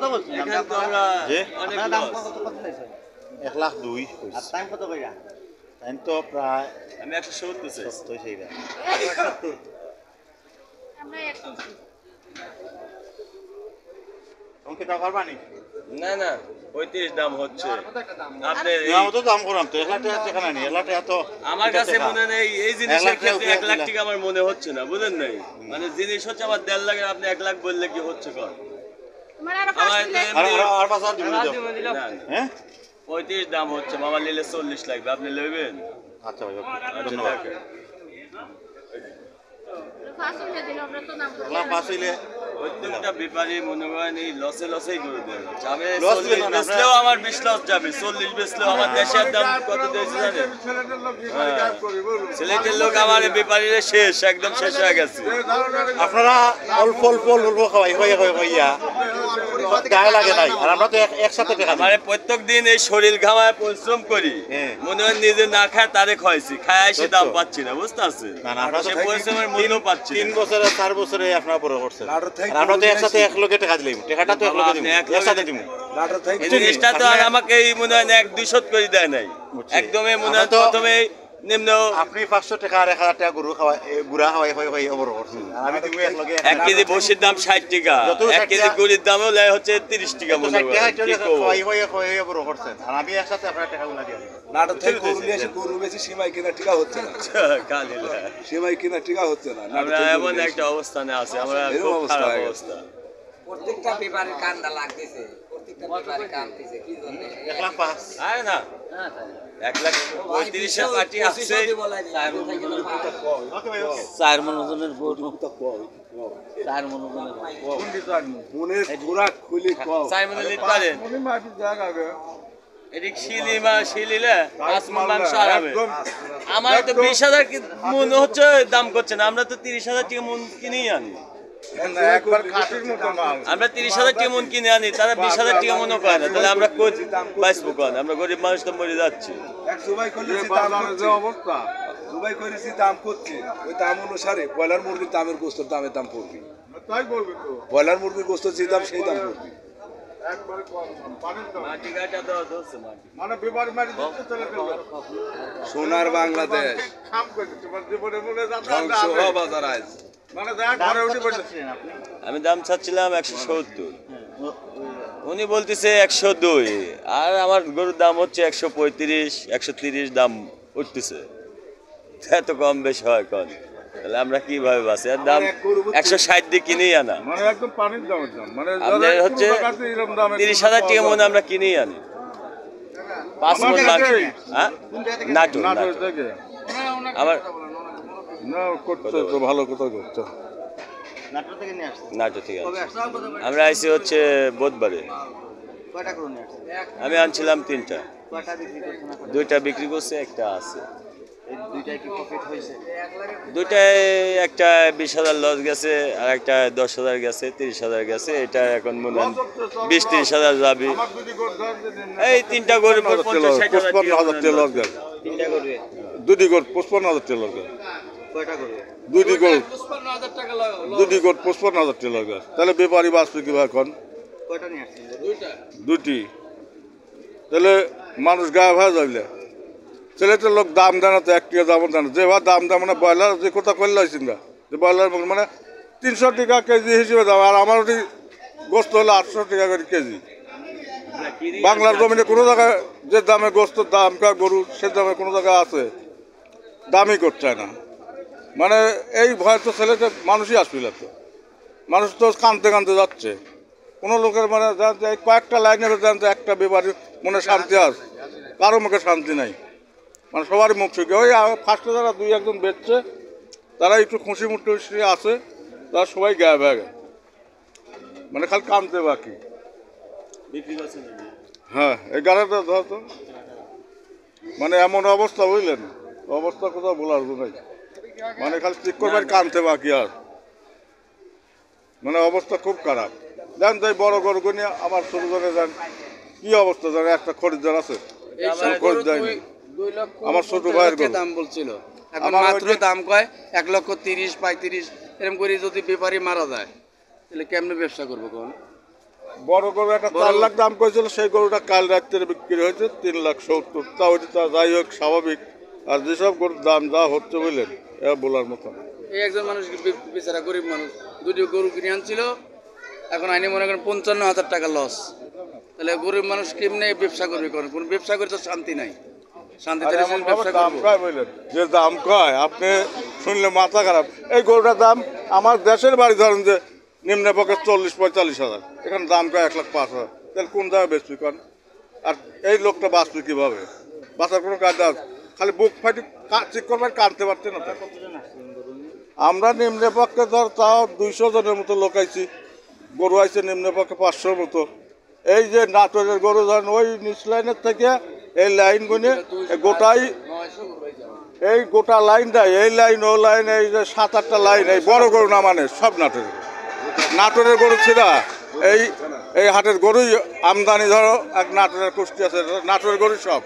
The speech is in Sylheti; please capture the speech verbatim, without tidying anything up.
এখানে তো আমরা জি? অনেক আপনার দাম লস। কত কত চাইছেন? এক লাখ দুই আর টাইম কত কইরা? টাইম তো প্রায় আমি একশো সত্তর চাই। সত্তর সেইটা। আমরা এক করছি। তুমি কি দাম পারবা নি? না না, পঁয়ত্রিশ দাম হচ্ছে। আপনি এই- না, ও তো দাম করাম তো, এক লাখ টাকা সেখানে নেই, এক লাখ টাকা তো আমার কাছে টাকা। মনে নেই এই জিনিসের এক লাখ ক্ষেত্রে টাকা এক লাখ দিলাম। টাকা আমার মনে হচ্ছে না, বুঝেন নাই? মানে জিনিস হচ্ছে আমার দেড় লাখের, আপনি এক লাখ বললে কি হচ্ছে কর? তোমার আরো আমার পাঁচ তো মিনিট। আর এমনি- আর আর পাঁচ হাজার দিবি তো। না, না। হ্যাঁ? পঁয়ত্রিশ দাম হচ্ছে, মামা নিলে চল্লিশ লাগবে, আপনি নেবেন? আচ্ছা ভাই, ওকে, ধন্যবাদ। পাঁচ মিনিট দিন, আমরা তো নাম করি। এক লাখ পাঁচ হইলে প্রত্যেকটা ব্যাপারী মনে করেন এই লসে লসেই করে দেওয়া যাচ্ছে। আমি লস চল্লিশ দিবেন না, বেচলেও আমরা- আমার বিশ লস যাবে, চল্লিশ বেচলেও আমার দেশের দাম কত দিয়েছে জানেন? হ্যাঁ। সিলেটের লোক আমার এই ব্যাপারীরা শেষ, একদম শেষ হয়ে গেছে। আপনারা অল্প অল্প অল্প অল্প খাওয়াই হয়ে হয়ে হইয়া গায়ে লাগে নাই, আর আমরা তো এক- একসাথে টাকা দিই। মানে প্রত্যেক দিন এই শরীর ঘামায় পরিশ্রম করি, হ্যাঁ। মনে হয় নিজে না খায় তারে খাওয়াইছি, খায় এসে দাম সত্য। পাচ্ছি না, বুঝতে পারছেন? না, না, আমরা তো সে তিন- পরিশ্রমের মূল্য পাচ্ছি তিন না। বছরে চার বছরে আপনারা বড় করছেন। নাটোর থেকে আর আমরা তো কিনে একসাথে নিয়ে এক লগে টাকা দিলাম, টাকাটা তো এক লগে দিব, আপনি এক লগে একসাথে দিন। দিব। নাটোর থেকে এই জিনিসটা তো আর আমাকে এই মনে হয় না এক দুই শত করে দেয় নাই, বুঝছি। একদমে মনে আমরা হয় তো প্রথমে নিম্ন আপনি পাঁচশো টাকা আর এক হাজার টাকা গরু খাওয়া, এ, গুড়া খাওয়াই হয়ে হয়ে বড় করছেন, আর আমি তুমি এক লগে এক কেজি ভসির দাম ষাট টাকা, যত এক ষাট কেজি টাকা। গুড়ির দামও লেয় হচ্ছে তিরিশ টাকা যত মনে ষাট হয়। টাকা কি চলে কম? খাওয়াই হয়ে হয়ে বড় করছেন, আর আমি একসাথে আপনার টাকাগুলো দিয়ে দিই। নাটোর থেকে গরু নিয়ে এসে গরু বেশি সীমায় কিনা টিকা হচ্ছে না। কালিলা। সীমায় কিনা টিকা হচ্ছে না। নাটোর আমরা থেকে গরু এমন নিয়ে একটা এসে। অবস্থানে আছি, আমরা এরকম খুব অবস্থা খারাপ হয়ে গেছে। অবস্থা। প্রত্যেকটা ব্যাপারে কান্দা লাগতেছে, প্রত্যেকটা ব্যাপারে কান্দতেছে। কি জন্য? এক লাখ পাঁচ। আরে না, এক লাখ পঁয়ত্রিশে পার্টি আছে। দিব লাগে। ওকে ভাই, ওকে। চার মন ওজনের গরু। চার মন ওজনের গরু। মনের খোরাক খুলি কও। চার মনে নিতে পারেন। উনি মাটি জায়গা আগে। এদিক শিলি মা শিলিলে পাঁচ মন মাংস আরামে। একদম। আমার তো বিশ হাজার কি মনে হচ্ছে দাম করছে না, আমরা তো তিরিশ হাজার টাকা মন কিনেই আনি। না, একবার খাসির মতো মাল। আমরা তিরিশ হাজার টাকা মন কিনে আনি, তারা বিশ হাজার টাকা মনও পায় না, তাহলে আমরা কই বাঁচবো কন? আমরা গরিব মানুষ তো মরে যাচ্ছি। এক জবাই করলে যে দাম করছে, অবস্থা, জবাই করে যে দাম করছে, ওই দাম অনুসারে ব্রয়লার মুরগির দামের গোস্তর দামের দাম পড়বে। তাই বলবি তো। ব্রয়লার মুরগির গোস্ত যে দাম, সেই দাম পড়বে। একবারে কম দাম, পানির দাম। মাটি কাটা দেওয়া ধরছে মাটি। মানে, বেপারি মারি দিচ্ছে, তাহলে তো সোনার বাংলাদেশ। খাম করে দিচ্ছে, মানে, জীবনে মনে হয় না, ধ্বংস হওয়া বাজার আজ। মানে, যা ঘরে উঠে বসে। চাচ্ছিলেন আপনি? আমি দাম চাচ্ছিলাম একশো সত্তর, উনি বলতেছে একশো দুই, আর আমার গরুর দাম হচ্ছে একশো পঁয়ত্রিশ, একশো তিরিশ দাম উঠতেছে। এত কম বেশ হয় কন? তাহলে আমরা কিভাবে বাঁচি? আর দাম একশো ষাট দিয়ে কিনেই আনা। মানে, একদম পানির দামের দাম। মানে, আপনার হচ্ছে তিরিশ হাজার টাকা মনে আমরা কিনেই আনি। পাঁচ মন মাংস। হ্যাঁ? নাটোর, নাটোর। আমার না, করতে তো ভালো কথা করতে। নাটোর থেকে নিয়ে আসছেন? নাটোর থেকে কবে আনছি। আসছেন? আমরা আইছি হচ্ছে বুধবারে। কয়টা গরু নিয়ে আসছেন? আমি আনছিলাম তিনটা, কয়টা বিক্রি করছেন আপনারা? দুইটা বিক্রি করছে, একটা আছে। এই দুইটায় কি প্রফিট হয়েছে? দুইটায় একটা বিশ হাজার লস গেছে, আর একটা দশ হাজার গেছে, তিরিশ হাজার গেছে। এটা এখন মনে হয় বিশ তিরিশ হাজার যাবে। এই তিনটা গরুর পর পঞ্চাশ ষাট হাজার পঁচপান্ন হাজার টাকা তেল লস গেল। তিনটা গরু। দুটি গরু পঁচপান্ন হাজার তেল লস গেল। কয়টা গরু? দুটি গরু। দুটি গরু পঁচপান্ন হাজার তেল লস গেল। তাহলে বেপারি বাঁচবে কিভাবে এখন? কয়টা নিয়ে আসছেন? দুটি। তাহলে মানুষ গায়েব হয়ে যাইলে সিলেটের লোক দাম দেয় না তো, এক টাকা দাম দেয় না। যেভাবে দাম দেয় মানে ব্রয়লার যে কথা করলে হয়েছিল না, যে ব্রয়লার মানে তিনশো টাকা কেজি হিসেবে দাম, আর আমার ওটি গোস্ত হলো আটশো টাকা করে কেজি। বাংলার জমিনে কোনো জায়গায় যে দামে গোস্ত দাম কা গরু সে দামে কোনো জায়গায় আছে, দামই করতে চায় না। মানে এই ভয় তো সিলেটের মানুষই আসছিল তো, মানুষ তো কানতে কানতে যাচ্ছে। কোনো লোকের মানে জানতে এই কয়েকটা লাইনে জানতে একটা বেপারি মনে শান্তি আছে, কারো মুখে শান্তি নাই। মানে সবারই মুখ শুকিয়ে ওই ফার্স্টে যারা দুই একজন বেচছে, তারা একটু খুশি মুট্টু আছে, তারা সবাই গায়েব হয়ে গেল। মানে খালি কানতে বাকি। বিক্রি করছেন নাকি? হ্যাঁ, এই গাড়িটা ধর তো। মানে এমন অবস্থা বুঝলেন, অবস্থা কোথাও বলার নাই। মানে খালি ঠিক করবার কানতে বাকি আর। মানে অবস্থা খুব খারাপ। দেন তাই বড় গরু নিয়ে আমার ছোট জনে যান, কি অবস্থা জানে একটা খরিদ্দার আছে? এই সব সময় খরিদ গরু দেয় দুই না। দুই লক্ষ আমার ছোট পঞ্চাশ ভাইয়ের হাজার গরু। দাম বলছিল। এখন আমার মাত্র ওই যে- দাম কয় এক লক্ষ তিরিশ পঁয়ত্রিশ, এরকম করে যদি বেপারি মারা যায় তাহলে কেমনে ব্যবসা করবো কোন? বড় গরু একটা চার লাখ দাম কইছিল, সেই গরুটা কাল রাত্রে বিক্রি হয়েছে তিন লাখ সত্তর। তা ওইটা তা যাই হোক, স্বাভাবিক। আর যেসব গরুর দাম যা হচ্ছে বুঝলেন, এ বলার মতো না। এই একজন মানুষ বি- বেচারা গরিব মানুষ, দুটি গরু কিনে আনছিল, এখন আইনে মনে করেন পঞ্চান্ন হাজার টাকা লস। তাহলে গরিব মানুষ কেমনে ব্যবসা করবে? কারণ কোনো ব্যবসা করে তো শান্তি নাই। শান্তি আরে, থাকলে এমন ভাবে ব্যবসা দাম করবো। কয় বুঝলেন, যে দাম কয়, আপনি শুনলে মাথা খারাপ। এই গরুটার দাম, আমার দেশের বাড়ি ধরেন যে নিম্নে পক্ষে চল্লিশ পঁয়তাল্লিশ হাজার, এখানে দাম কয় এক লাখ পাঁচ হাজার। তাহলে কোন জায়গায় বেচবি কন? আর এই লোকটা বাঁচবে কিভাবে? বাঁচার কোনো কায়দা আছে? খালি বুক ফাটি কা- চিক করবেন, কানতে পারতে না তো। আমরা নিম্নে পক্ষে ধর তাও দুইশো জনের মতো লোক আইছি, গরু আইছে নিম্নে পক্ষে পাঁচশোর মতো। এই যে নাটোরের গরু ধরেন, ওই নিচ লাইনের থেকে এই লাইন গুনে এই গোটাই, এই গোটা লাইনটা, এই লাইন, ও লাইন, এই যে সাত আটটা লাইন, এই বড় গরু না মানে সব নাটোরের। নাটোরের গরু ছিঁড়া, এই এই হাটের গরুই আমদানি, ধরো এক নাটোরের কুষ্টি আছে, নাটোরের গরু সব।